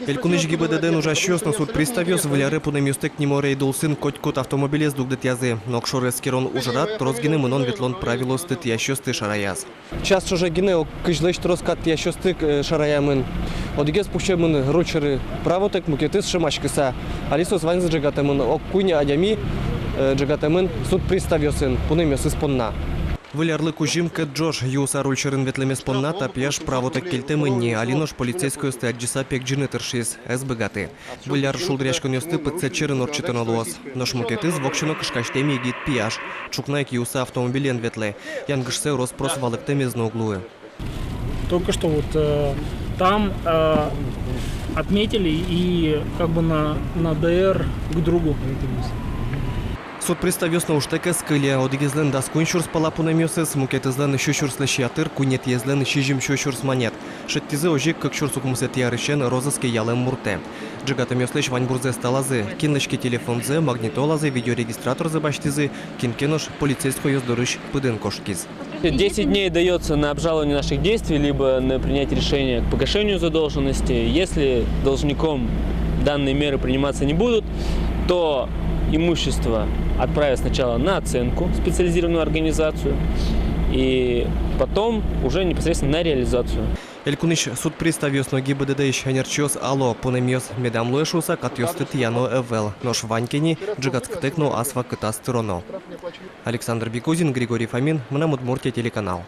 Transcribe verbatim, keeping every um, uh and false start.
Элькунысь ГИБДД-ын ужасьёс но суд приставъёс Выль аре пунэмъёстэк нимо рейд улсын котькуд автомобилез дугдытъязы. Но огшоры эскерон ужрад трос гинэ мынон-ветлон правилоосты тӥясьёсты шараяз. Час ӵоже гинэ ог кызьлэсь трос кат тӥясьёсты, э, шараямын. Одӥгез пуксемын руль сьӧры правотэк, мукетыз шӧмаськыса. Али соос ваньзы ӝегатэмын, ог куинь адями, э, ӝегатэмын суд приставъёсын пунэмъёсыз понна. Выль арлы кузьым кӧт ӝож. Юыса руль сьӧрын ветлэмез понна та пияш правотэк кельтэмын ни, али нош полицейскойёсты адӟыса пегӟыны тыршиз, ӧз быгаты. Выль ар шулдыръяськонъёсты пытсэт сьӧрын ортчытоно луоз. Нош мукетыз воксё но кышкасьтэм егит пияш. Ӵукна ик юыса автомобилен ветлэ. Янгышсэ рос-прос валэктэмез но уг луы. Только что вот, э, там, э, отметили и как бы на, на Д Р к другу. Суд приставъёс но ужтэк ӧз кыле. Одӥгезлэн дас куинь сюрс пала пунэмъёсыз, мукетызлэн сю сюрслэсь ятыр, куинетӥезлэн сизьым сю сюрс манет. Шедьтӥзы озьы ик кык сюрс укмысэтӥ арысен розыске ялэм муртэ. Ӝегатэмъёслэсь ваньбурзэс талазы, кинлэсь ке телефонзэ, магнитолазэ, видеорегистраторзэ басьтӥзы, кин ке нош полицейскойёс дорысь пыдын кошкиз. Десять дней даётся на обжалование наших действий либо на принятие решения к погашению задолженности. Если должником данные меры приниматься не будут, то имущество отправят сначала на оценку в специализированную организацию и потом уже непосредственно на реализацию. Элькунысь суд приставъёс но ГИБДД-ысь ӧнерчиос ало: пунэмъёс медам луэ шуыса, катъёсты тӥяно ӧвӧл. Нош вань ке ни, ӝегатскытэк но ас вакытаз тыроно. Александр Бекузин, Григорий Фомин, «Мынам Удмуртие» телеканал.